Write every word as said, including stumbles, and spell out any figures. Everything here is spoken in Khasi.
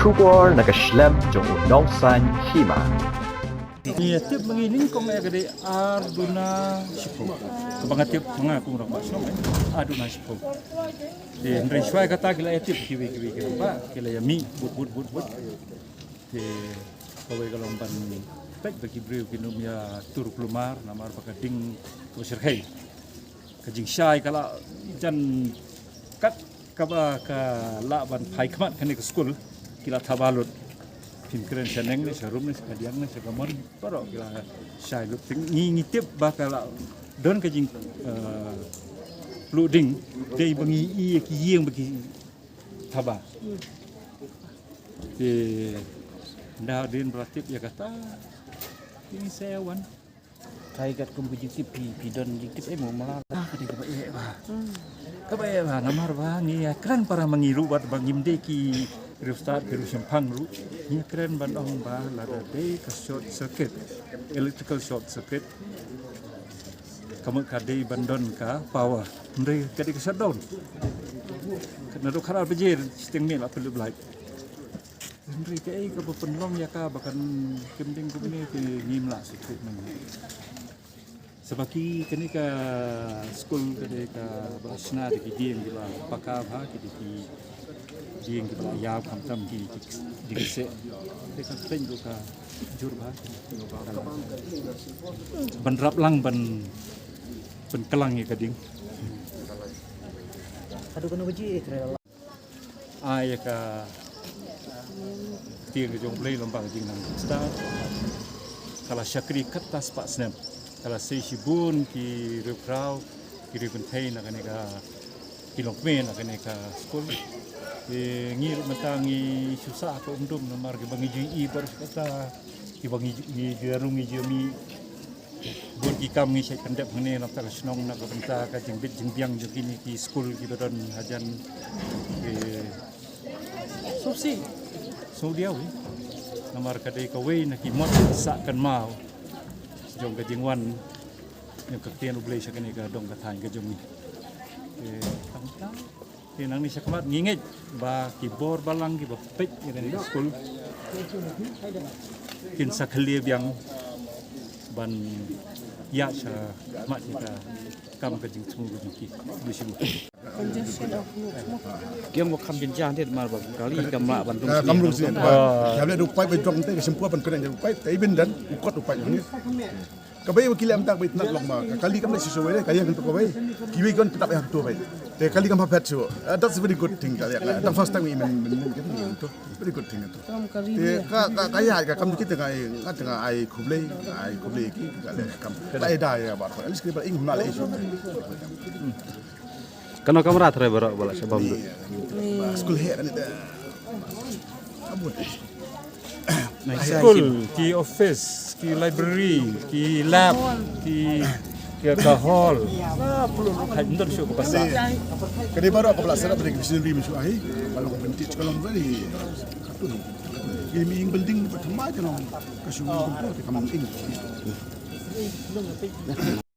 Khubor na ka shlem jong u nongsaiñ hima. Ngi tip ma ngi nyngkong eh ka dei ar duna shiphew. Kaba nga tip ma nga kum u rangbah shnong eh ar duna shiphew. Te hynrei shuwa kata ki la ïa tip kiwei kiwei ki rangbah, ki la ïa mih bud bud bud bud. Te kawei ka long ban peit ba ki briew kin ym ïa tur kulmar namar ba ka ding ka shyrkhei. Ka jingshai ka la jan kat kaba ka la ban phai khmat kane ka skul, ki la thaba lut. Phim kren sha neng ne sha rum ne sha kadiang ne sha kamon, baroh ki la shai lut. Te ngi ngi tip ba ka la don ka jing, eh, pluh ding dei ba ngi ïa ki ïing ba ki thaba. Te nda dien ba la tip ïa kata, te ngi sa wan. Kai kat kum ka jingtip phi, phi don jingtip eh mo mala. Ah, ka dei kaba eh ba. Kaba eh ba namar ba ngi ïa kren para ma ngi ruh bad ba ngim dei ki riewstad ki riewshemphang ruh. Ngi ïa kren ban ong ba lada dei ka short circuit, electrical short circuit, ka mut ka dei ban don ka power. Hynrei ka dei ka shutdown. Naduh khatar baje shiteng miet la pynlip light. Hynrei kaei kaba pynlong ïa ka ba kan kim ding kumne te ngim lah shu treatment. Sa ba ki kane ka skul ka dei kaba la shna da ki dieng kiba paka bha, ki dei ki dieng kiba la ïap khamtam ki, ki dieng seh. Te ka pynlong ka jur bha. Ban rap lang ban pynkylla ïa ka ding. Ai ïa ka ktien ka jong U Blei lyngba ka jingnang Khristan. Ka la shakri katto spah snem. Ka la sei shibun ki riewkhraw, ki riewkynthei na kane ka, ki longkmie na kane ka skul. Te ngi ruh mynta ngi shu sah ha ka umdum namar kiba ngi ju ïohi baroh shi katta, kiba ngi ju, ngi ju ïarum ngi ju ïamih. Bun ki kam ngi shait pyndep hangne na ka shnong na ka bynta ka jingbit jingbiang jong kine ki skul kiba don hajan. Eh, sngewsih, sngewdiaw eh. Namar ka dei kawei na ki mot sah kynmaw jong ka jingwan jong ka ktien U Blei sha kane ka dong ka thaiñ ka jong ngi. Eh, tang tang. Te nangne shakhmat ngi ngeit ba ki bor balang kiba peit ïa kane ka skul kin sa khlieh biang ban ïaid shakhmat ïa ka kam ka jingthmu ka jong ki. Ki ong ba kham jynjar ne mar ba kali kam lah ban rung. Kam rung sien. Ka leh da u paip ba jong te ka shimpuh ban kren da u paip te i bin dan u kot u paip ni. Ka bei ba ki leh mynta ka bei tnat long ba ka kali kam leh shisha wei ka ïa kyntu ka bei. Kiwei ki wan pyntap ïa kyntu bei. Te kali kam hapet shu. Ah, that's a very good thing ka ïa. That's first time we men men men kyntu. Very good thing kyntu. Te ka ka ka ïa ka kam kita ka ai ngat ka ai khublei ai khublei ki ka leh kam. Ka ai da ïa ba. At least ki ba ing huna leh shu. Kano kamra trai baroh ba la shabam tu. Skul heh kan ita. Skul, ki office, ki library, ki lab, ki, ki ka hall. Hai ndon shu ka pasal. Kani baroh ka bla sarap dari visionary mu shu ai. Kalau bentik kalau very katun. Ini building pertama kan ka shu kumpul ka kamang ing.